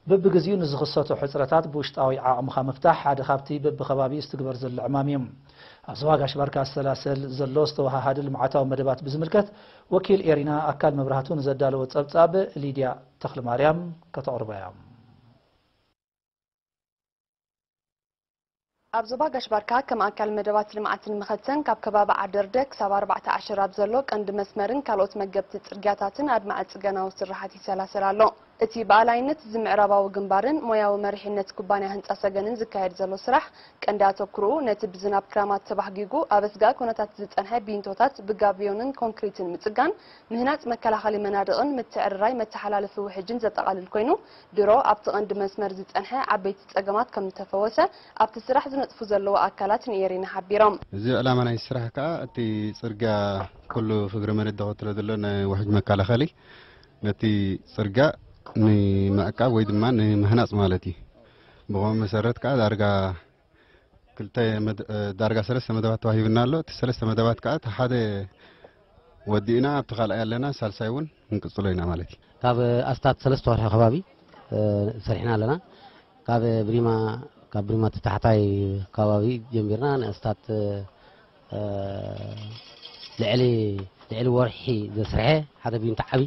በብግዚኡ ንዝኽሰቱ ሕጽረታት ብውሽጣዊ ዓቕምኻ ምፍታሕ ሓደ ካብቲ በብኸባቢኡ ዝትግበር ዘሎ ዕማም እዩ። ኣብ ዞባ ጋሽ ባርካ ዝሰላሰል ዘሎ ዝተወሃሃደ ልምዓታዊ መደባት ብዝምልከት ወኪል ኤሪና ኣካል መብራህቱ ንዘዳለዎ ጸብጻብ ሊድያ ተኽለማርያም ከተቕርቦ እያ። ኣብ ዞባ ጋሽ ባርካ ከም ኣካል መደባት ልምዓትን መኸተን ካብ ከባቢ ዓደርደ ክሳብ ኣርባዕተ ዓሸር ኣብ ዘሎ ቀንዲ መስመርን ካልኦት መገብቲ ጽርግያታትን ኣድማዒ ጽገናዊ ስርሓት ይሰላሰል ኣሎ። እቲ ብኣላይነት እዚ ምዕራባዊ ግንባርን ሞያዊ መሪሕነት ኩባንያ ህንጻ ሰገንን ዝካየድ ዘሎ ስራሕ ቀንዲ ኣተኩርኡ ነቲ ብዝናብ ክራማት ተባህጊጉ ኣብ ኣስጋኢ ኩነታት ዝጸንሐ ቢንቶታት ብጋብዮንን ኮንክሪትን ምጽጋን፣ ምህናጽ መከላኸሊ መናድቕን ምትዕርራይ መተሓላለፊ ውሕጅን ዘጠቓልል ኮይኑ፣ ድሮ ኣብቲ ቀንዲ መስመር ዝጸንሐ ዓበይቲ ጸገማት ከም ዝተፈወሰ ኣብቲ ስራሕ ዝነጥፉ ዘለዉ ኣካላት ንኤሪና ሓቢሮም። እዚ ዕላማ ናይ ስራሕ ከኣ እቲ ጽርግያ ኩሉ ፍግረ መሬት ተኸትሎ ዘሎ ናይ ውሕጅ መከላኸሊ ነቲ ጽርግያ ንምዕቃብ ወይ ድማ ንምህናጽ ማለት እዩ። ብኸምኡ መሰረት ከኣ ዳርጋ ክልተ መድ- እ፣ ዳርጋ ሰለስተ መደባት ተዋሂብና ኣሎ። እቲ ሰለስተ መደባት ከኣ እቲ ሓደ ወዲእና ኣብቲ ካልኣይ ኣለና፣ ሳልሳይ እውን ክንቅጽሎ ኢና ማለት እዩ። ካብ ኣስታት ሰለስተ ወርሒ ከባቢ እ፣ ሰሪሕና ኣለና። ካብ ብሪማ ካብ ብሪማ እቲ ታሕታይ ከባቢ ጀሚርና ንኣስታት እ፣ ልዕሊ ልዕሊ ወርሒ ዘስርሐ ሓደ ቢንቶ ዓቢ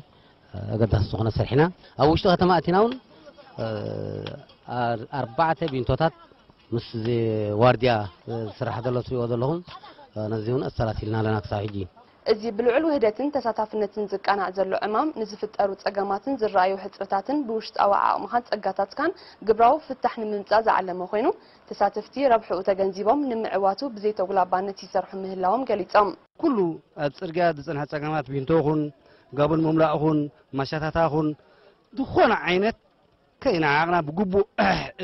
ኣገዳሲ ዝኾነ ሰሪሕና። ኣብ ውሽጢ ከተማ ኣቲና እውን ኣርባዕተ ቢንቶታት ምስ ዋርድያ ዝስራሕ ዘሎ ትሪእዎ ዘለኹም ነዚ እውን ኣሰላሲልና ኣለና ክሳብ ሕጂ። እዚ ብልዑል ውህደትን ተሳታፍነትን ዝቃናዕ ዘሎ ዕማም ንዝፍጠሩ ጸገማትን ዝረኣዩ ሕጽረታትን ብውሽጣዊ ዓቕምኻን ጸጋታትካን ግብራዊ ፍታሕ ንምምጻእ ዝዓለመ ኮይኑ ተሳተፍቲ ረብሕኡ ተገንዚቦም ንምዕዋቱ ብዘይተጉላባነት ይሰርሑ ምህላዎም ገሊጾም። ኩሉ ኣብ ጽርግያ ዝጸንሐ ጸገማት ቢንቶ ኹን ጋቦን ምምላእ ኹን ማሻታታ ኹን ዝኾነ ዓይነት ከይነዓቕና ብግቡእ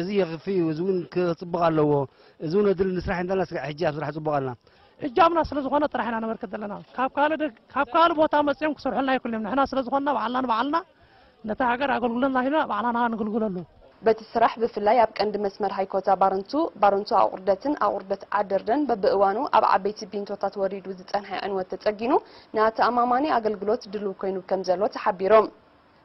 እዚ የኽፊ እዩ፣ እዚ እውን ክጽቡቕ ኣለዎ፣ እዚ እውን ኣድሊ ንስራሕ እንዳልና ስጋዕ ሕጂ ኣብ ስራሕ ጽቡቕ ኣለና። እጃምና ስለ ዝኾነ ጥራሕ ኢና ነበርክት ዘለና። ካብ ካልእ ደግ- ካብ ካልእ ቦታ መጺኦም ክሰርሑልና ኣይክእሉን እዮም። ንሕና ስለ ዝኾንና ባዕልና ንባዕልና ነታ ሃገር ኣገልግሎትና ሂብና ባዕልና ንግልግለሉ። በቲ ስራሕ ብፍላይ ኣብ ቀንዲ መስመር ሃይኮታ ባረንቱ፣ ባረንቱ ኣቑርደትን ኣቑርደት ዓደርደን በብእዋኑ ኣብ ዓበይቲ ቢንቶታት ወሪዱ ዝጸንሐ ዕንወት ተጸጊኑ ንኣተኣማማኒ ኣገልግሎት ድሉው ኮይኑ ከምዘሎ ተሓቢሩ።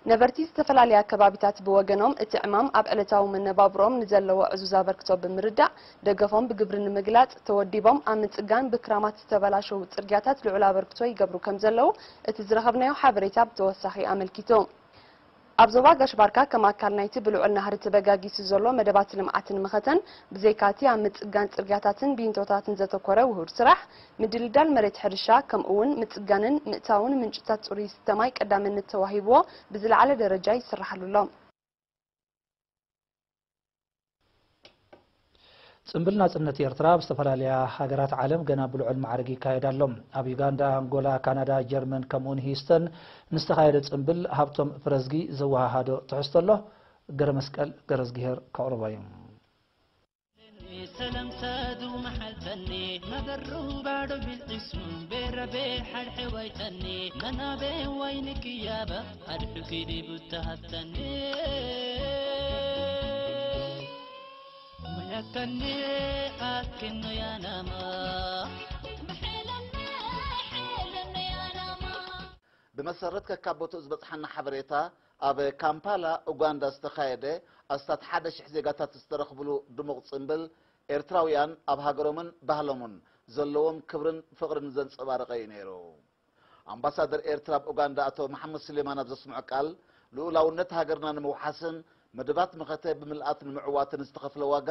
ነበርቲ ዝተፈላለያ ከባቢታት ብወገኖም እቲ ዕማም ኣብ ዕለታዊ መነባብሮኦም ንዘለዎ ዕዙዝ ኣበርክቶ ብምርዳእ ደገፎም ብግብሪ ንምግላጽ ተወዲቦም ኣብ ምጽጋን ብክራማት ዝተበላሸዉ ጽርግያታት ልዑል ኣበርክቶ ይገብሩ ከምዘለዉ እቲ ዝረኸብናዮ ሓበሬታ ብተወሳኺ ኣመልኪቱ። ኣብ ዞባ ጋሽ ባርካ ከም ኣካል ናይቲ ብልዑል ናህሪ ተበጋጊሱ ዘሎ መደባት ልምዓትን መኸተን፣ ብዘይካ'ቲ ኣብ ምጽጋን ጽርግያታትን ቢንቶታትን ዘተኮረ ውሁድ ስራሕ፣ ምድልዳል መሬት ሕርሻ፣ ከምኡ'ውን ምጽጋንን ምእታውን ምንጭታት ጽሩይ ዝስተ ማይ ቀዳምነት ተዋሂብዎ ብዝለዓለ ደረጃ ይስርሓሉ ኣሎ። ጽምብል ናጽነት ኤርትራ ኣብ ዝተፈላለያ ሃገራት ዓለም ገና ብልዑል ማዕርግ ይካየድ ኣሎ። ኣብ ዩጋንዳ፣ ኣንጎላ፣ ካናዳ፣ ጀርመን ከምኡውን ሂዩስተን ንዝተኻየደ ጽምብል ሃብቶም ፍረዝጊ ዘወሃሃዶ ትሕዝቶ ኣሎ። ገረመስቀል ገረዝግሄር ከቕርቦ እዩ። ሰላም ሳዱ መሓልተኒ መበሩ ባዶ ቢልዒሱ ቤረቤ ሓድሕዋይተኒ መናቤ ዋይኒ ክያባ ኣድሑ ኪዲ ቡታ ሃብተኒ ሙያከኒ ኣኪኑ ያናማ ብመሰረት ከካብ ቦትኡ ዝበጽሓና ሓበሬታ፣ ኣብ ካምፓላ ኡጋንዳ ዝተኻየደ ኣስታት ሓደ ሽሕ ዜጋታት ዝተረኽብሉ ድሙቕ ጽምብል፣ ኤርትራውያን ኣብ ሃገሮምን ባህሎምን ዘለዎም ክብርን ፍቕርን ዘንጸባረቐ እዩ ነይሩ። ኣምባሳደር ኤርትራ ኣብ ኡጋንዳ ኣቶ መሓመድ ሱሌማን ኣብ ዘስምዖ ቃል፣ ልኡላውነት ሃገርና ንምውሓስን መደባት መኸተ ብምልኣት ንምዕዋትን ዝተኸፍለ ዋጋ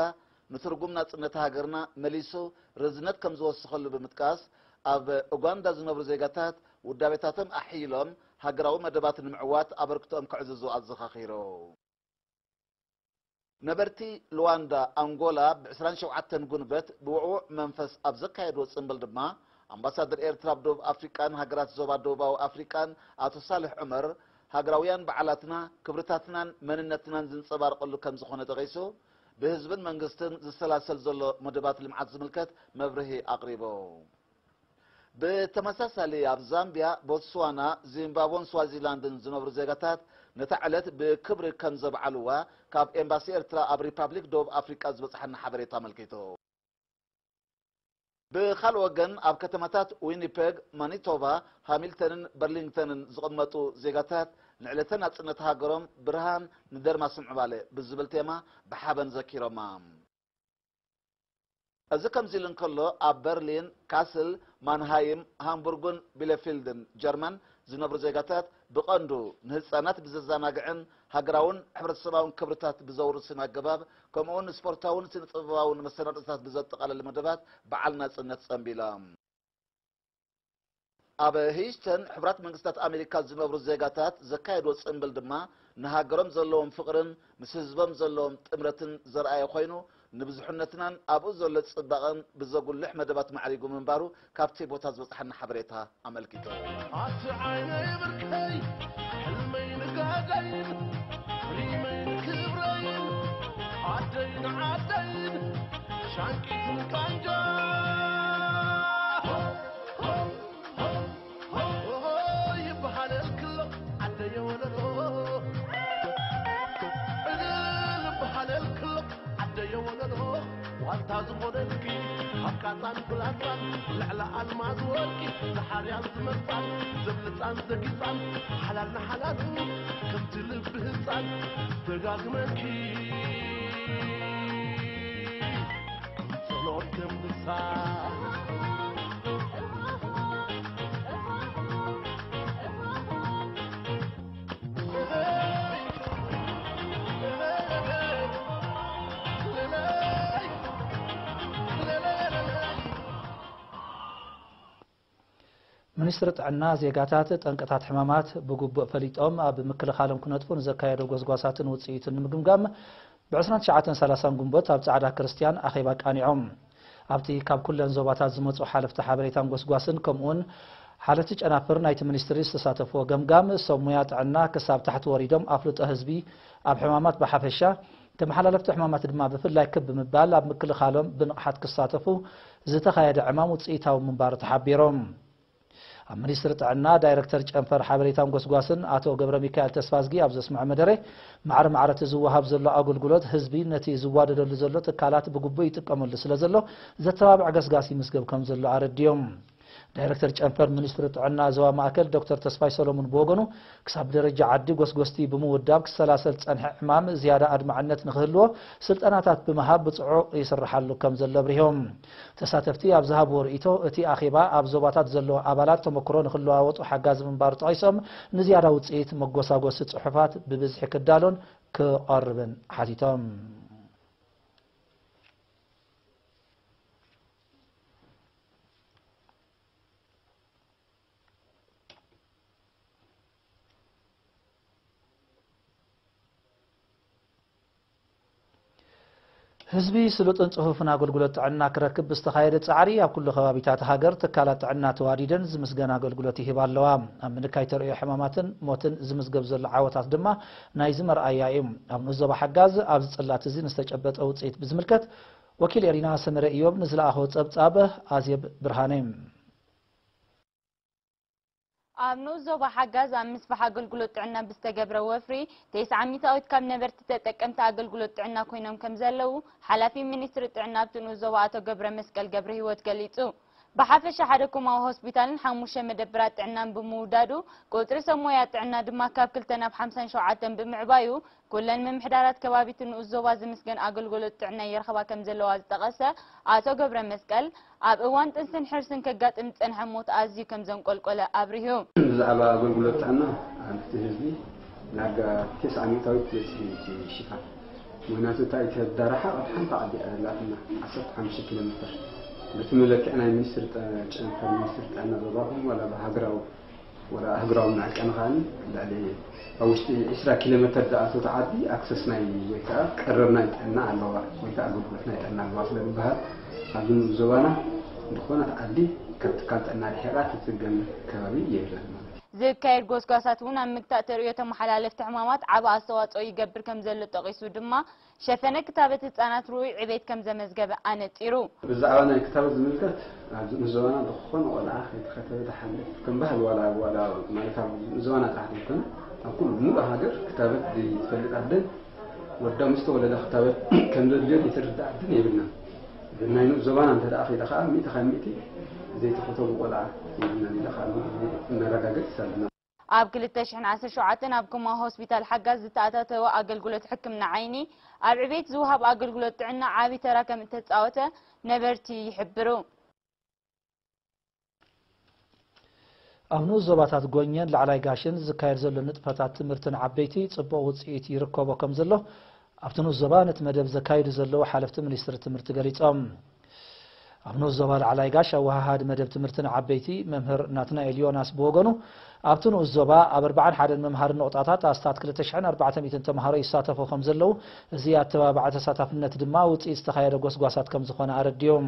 ንትርጉም ናጽነት ሃገርና መሊሱ ርዝነት ከም ዝወሰኸሉ ብምጥቃስ፣ ኣብ ኡጋንዳ ዝነብሩ ዜጋታት ውዳቤታቶም ኣሕይሎም ሃገራዊ መደባት ንምዕዋት ኣበርክቶኦም ከዕዝዙ ኣዘኻኺሩ። ነበርቲ ሉዋንዳ ኣንጎላ ብ ዕስራን ሸውዓተን ጉንበት ብውዕዉዕ መንፈስ ኣብ ዘካየድዎ ጽምብል ድማ ኣምባሳደር ኤርትራ ኣብ ደቡብ ኣፍሪቃን ሃገራት ዞባ ደቡባዊ ኣፍሪቃን ኣቶ ሳልሕ ዑመር ሃገራውያን በዓላትና ክብርታትናን መንነትናን ዝንጸባረቐሉ ከም ዝኾነ ጠቒሱ ብህዝብን መንግስትን ዝሰላሰል ዘሎ መደባት ልምዓት ዝምልከት መብርሂ ኣቕሪቡ። ብተመሳሳሊ ኣብ ዛምቢያ፣ ቦትስዋና፣ ዚምባብወን ስዋዚላንድን ዝነብሩ ዜጋታት ነታ ዕለት ብክብሪ ከም ዘብዓልዋ ካብ ኤምባሲ ኤርትራ ኣብ ሪፓብሊክ ደቡብ ኣፍሪቃ ዝበጽሓና ሓበሬታ ኣመልኪቱ። ብኻልእ ወገን ኣብ ከተማታት ዊኒፔግ፣ ማኒቶባ፣ ሃሚልተንን በርሊንግተንን ዝቕመጡ ዜጋታት ንዕለተ ናጽነት ሃገሮም ብርሃን ንደርማስ ምዕባለ ብዝብል ቴማ ብሓበን ዘኪሮማ። እዚ ከምዚ ኢሉ እንከሎ፣ ኣብ በርሊን፣ ካስል፣ ማንሃይም፣ ሃምቡርግን ቢለፊልድን ጀርመን ዝነብሩ ዜጋታት ብቐንዱ ንህጻናት ብዘዘናግዕን ሃገራውን ሕብረተሰባውን ክብርታት ብዘውርስን ኣገባብ፣ ከምኡውን ንስፖርታውን ስነ-ጥበባውን መሰናድኦታት ብዘጠቓለለ መደባት በዓል ናጽነት ጸንቢሎም። ኣብ ሂዩስተን ሕቡራት መንግስታት ኣሜሪካ ዝነብሩ ዜጋታት ዘካየድዎ ጽምብል ድማ ንሃገሮም ዘለዎም ፍቕርን ምስ ህዝቦም ዘለዎም ጥምረትን ዘርኣየ ኮይኑ፣ ንብዙሕነትናን ኣብኡ ዘሎ ጽባቐን ብዘጉልሕ መደባት ማዕሪጉ ምንባሩ ካብቲ ቦታ ዝበጽሓና ሓበሬታ ኣመልኪቱ። ኣቲ ዓይነይ ብርከይ፣ ሕልመይ ንጋገይን፣ ሪመይ ንክብረይን፣ ዓደይ ንዓደይን፣ ሻንቂትን ቃንጃ። ይበሃለልክሎ ዓደየ ወለሎ፣ ዕልል ይበሃለልክሎ ዓደየ ወለሎ፣ ዋልታ ዝኾነልኪ ካብ ቃጻን ፍላጻን ልዕሊ ኣልማዝ ወርቂ ዝሓርያን ዝመርጻን ዘብልጻን ዘጊጻን ሓላል ንሓላሉ ከምቲ ልቢ ህጻን ደጋግመኪ ጸሎት ከም ንሳ። ሚኒስትሪ ጥዕና፣ ዜጋታት ጠንቅታት ሕማማት ብግቡእ ፈሊጦም ኣብ ምክልኻሎም ክነጥፉ ንዘካየዶ ጎስጓሳትን ውጽኢቱን ንምግምጋም ብ ዕስራን ትሽዓተን ሰላሳን ግንቦት ኣብ ጻዕዳ ክርስትያን ኣኼባ ኣቃኒዖም። ኣብቲ ካብ ኩለን ዞባታት ዝመጹ ሓለፍቲ ሓበሬታን ጎስጓስን ከምኡውን ሓለፍቲ ጨናፍር ናይቲ ሚኒስትሪ ዝተሳተፍዎ ገምጋም፣ ሰብ ሞያ ጥዕና ክሳብ ታሕቲ ወሪዶም ኣፍልጦ ህዝቢ ኣብ ሕማማት ብሓፈሻ፣ ተመሓላለፍቲ ሕማማት ድማ ብፍላይ ክብ ብምባል ኣብ ምክልኻሎም ብንቕሓት ክሳተፉ ዝተኻየደ ዕማም ውጽኢታዊ ምንባሩ ተሓቢሮም። ኣብ ሚኒስትሪ ጥዕና ዳይረክተር ጨንፈር ሓበሬታን ጎስጓስን ኣቶ ገብረ ሚካኤል ተስፋዝጊ ኣብ ዘስምዖ መደረ፣ ማዕረ ማዕረ እቲ ዝወሃብ ዘሎ ኣገልግሎት ህዝቢ ነቲ ዝዋደደሉ ዘሎ ትካላት ብግቡእ ይጥቀመሉ ስለ ዘሎ ዘተባብዕ ገስጋስ ይምዝገብ ከም ዘሎ ኣረዲዮም። ዳይረክተር ጨንፈር ሚኒስትሪ ጥዕና ዞባ ማእከል ዶክተር ተስፋይ ሰሎሙን ብወገኑ፣ ክሳብ ደረጃ ዓዲ ጎስጎስቲ ብምውዳብ ክሰላሰል ዝጸንሐ ዕማም ዝያዳ ኣድማዕነት ንኽህልዎ ስልጠናታት ብምሃብ ብጽዑቕ ይስርሓሉ ከም ዘሎ ኣብሪሆም። ተሳተፍቲ ኣብ ዝሃብዎ ርእይቶ፣ እቲ ኣኼባ ኣብ ዞባታት ዘለዉ ኣባላት ተመክሮ ንኽለዋወጡ ሓጋዚ ምንባሩ ጠቒሶም፣ ንዝያዳ ውጽኢት መጎሳጎሲ ጽሑፋት ብብዝሒ ክዳሎን ክቐርብን ሓቲቶም። ህዝቢ ስሉጥን ጽፉፍን ኣገልግሎት ጥዕና ክረክብ ብዝተኻየደ ጻዕሪ፣ ኣብ ኩሉ ከባቢታት ሃገር ትካላት ጥዕና ተዋዲደን ዝምስገን ኣገልግሎት ይህባ ኣለዋ። ኣብ ምንካይ ተርእዮ ሕማማትን ሞትን ዝምዝገብ ዘሎ ዓወታት ድማ ናይዚ መርኣያ እዩ። ኣብ ንኡስ ዞባ ሓጋዝ ኣብዚ ጽላት እዚ ንዝተጨበጠ ውጽኢት ብዝምልከት፣ ወኪል ኤሪና ሰመረ ኢዮብ ንዝለኣኾ ጸብጻብ ኣዜብ ብርሃነ። ኣብ ንኡስ ዞባ ሓጋዝ ኣብ ምስፋሕ ኣገልግሎት ጥዕና ብዝተገብረ ወፍሪ፣ ተስዓ ሚእታዊት ካብ ነበርቲ ተጠቀምቲ ኣገልግሎት ጥዕና ኮይኖም ከም ዘለዉ፣ ሓላፊ ሚኒስትሪ ጥዕና ኣብቲ ንኡስ ዞባ ኣቶ ገብረ መስቀል ገብረ ህይወት ገሊጹ። ብሓፈሻ ሓደ ኮማዊ ሆስፒታልን ሓሙሽተ መደብራት ጥዕናን ብምውዳዱ፣ ቁጽሪ ሰብ ሞያ ጥዕና ድማ ካብ ክልተ ናብ ሓምሳን ሸውዓተን ብምዕባዩ፣ ኩለን ምምሕዳራት ከባቢ እቲ ንኡስ ዞባ ዝምስገን ኣገልግሎት ጥዕና ይረኽባ ከም ዘለዋ ዝጠቐሰ ኣቶ ገብረ መስቀል፣ ኣብ እዋን ጥንስን ሕርስን ከጋጥም ዝጸንሐ ሞት ኣዝዩ ከም ዘንቆልቆለ ኣብሪሁ። ብዛዕባ ኣገልግሎት ጥዕና ኣብቲ ህዝቢ ዳርጋ ተስዓ ሚእታዊት በጺሑ እቲ ሽፋን። ምኽንያቱ እታ ኢትዮጵያ ዳርሓ ኣብ ሓንቲ ዓዲ እያ ዘላትና፣ ዓሰርተ ሓሙሽተ ኪሎ ሜትር። በቲ መለክዒ ናይ ሚኒስትሪ ጠ-፣ ጨንፈር ሚኒስትሪ ጥዕና ዞባኹም ዋላ ብሃገራዊ ወላ ኣህጉራዊ መዐቀኒ ከኣ ልዕሊ ኣብ ውሽጢ ዕስራ ኪሎ ሜተር ዝኣተወት ዓዲ ኣክሰስ ናይ ወይ ከኣ ቀረብ ናይ ጥዕና ኣለዋ ወይ ከኣ ኣገልግሎት ናይ ጥዕና ኣለዋ ስለ ዝበሃል ኣብዚ ንኡስ ዞባና ዝኾነት ዓዲ ካብ ትካል ጥዕና ርሒቓ ትጽገም ከባቢ የብላን ማለት እዩ። ዝካየድ ጎስጓሳት እውን ኣብ ምግታእ ተርእዮ ተመሓላለፍቲ ሕማማት ዓቢ ኣስተዋጽኦ ይገብር ከም ዘሎ ጠቒሱ ድማ ሸፈነ ክታበት ህጻናት ርኡይ ዕቤት ከም ዘመዝገበ ኣነጺሩ። ብዛዕባ ናይ ክታበት ዝምልከት፣ ኣብዚ ንኡስ ዞባና ዝኾነ ቆልዓ ከይተኸተበ ዝሓልፍ ከም ባህሊ ዋላ፣ ዋላ ማለት ኣብ ንኡስ ዞባና ጥራሕ ዘይኮነ፣ ኣብ ኩሉ ሙሉእ ሃገር ክታበት ዘይትፈልጥ ኣደን ወዳ ምስ ተወለደ ክታበት ከም ዘድልዮ ዘይትርዳእ ኣደን የብልናን። ግን ናይ ንኡስ ዞባና እንተ ደኣ ከይደ ከኣ፣ ሚእቲ ካብ ሚእቲ ዘይተኸተቡ ቆልዓ የብልናን ኢለ ከኣ ነረጋግጽ ኣለና። ኣብ ክልተ ሽሕን ዓሰርተ ሸውዓተን ኣብ ኩማ ሆስፒታል ሓጋዝ ዝተኣታተወ ኣገልግሎት ሕክምና ዓይኒ፣ ኣብ ዕቤት ዝወሃብ ኣገልግሎት ጥዕና ዓቢ ተራ ከም እተጻወተ ነበርቲ ይሕብሩ። ኣብ ንኡስ ዞባታት ጎኘን ላዕላይ ጋሽን ዝካየድ ዘሎ ንጥፈታት ትምህርትን ዓበይቲ ጽቡቕ ውጽኢት ይርከቦ ከም ዘሎ ኣብቲ ንኡስ ዞባ ነቲ መደብ ዘካይዱ ዘለዉ ሓለፍቲ ሚኒስትሪ ትምህርቲ ገሊጾም። ኣብ ንኡስ ዞባ ላዕላይ ጋሽ ኣወሃሃዲ መደብ ትምህርትን ዓበይቲ መምህር ናትናኤል ዮናስ ብወገኑ፣ ኣብቲ ንኡስ ዞባ ኣብ ኣርባዓን ሓደን መምሃሪ ነቑጣታት ኣስታት ክልተ ሽሕን ኣርባዕተ ሚእትን ተምሃሮ ይሳተፉ ከም ዘለዉ፣ እዚ ኣተባባዒ ተሳታፍነት ድማ ውጽኢት ዝተኻየደ ጎስጓሳት ከም ዝኾነ ኣረዲዮም።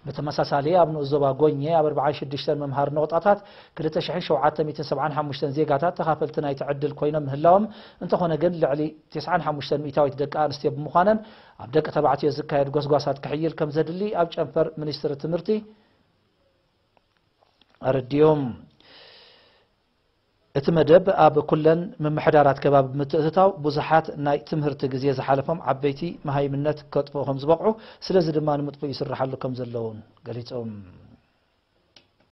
ብተመሳሳሊ ኣብ ንኡስ ዞባ ጎኘ ኣብ ኣርባዓን ሽዱሽተን መምሃሪ ነቑጣታት ክልተ ሽሕን ሸውዓተ ሚእትን ሰብዓን ሓሙሽተን ዜጋታት ተኻፈልቲ ናይቲ ዕድል ኮይኖም ምህላዎም፣ እንተኾነ ግን ልዕሊ ተስዓን ሓሙሽተን ሚእታዊት ደቂ ኣንስትዮ ብምዃነን ኣብ ደቂ ተባዕትዮ ዝካየድ ጎስጓሳት ክሕይል ከም ዘድሊ ኣብ ጨንፈር ሚኒስትሪ ትምህርቲ ኣረዲዮም። እቲ መደብ ኣብ ኩለን ምምሕዳራት ከባቢ ብምትእትታው ብዙሓት ናይ ትምህርቲ ግዜ ዝሓለፎም ዓበይቲ መሃይምነት ከጥፍኡ ከም ዝበቕዑ፣ ስለዚ ድማ ንምጥፍኡ ይስርሓሉ ከም ዘሎ እውን ገሊጾም።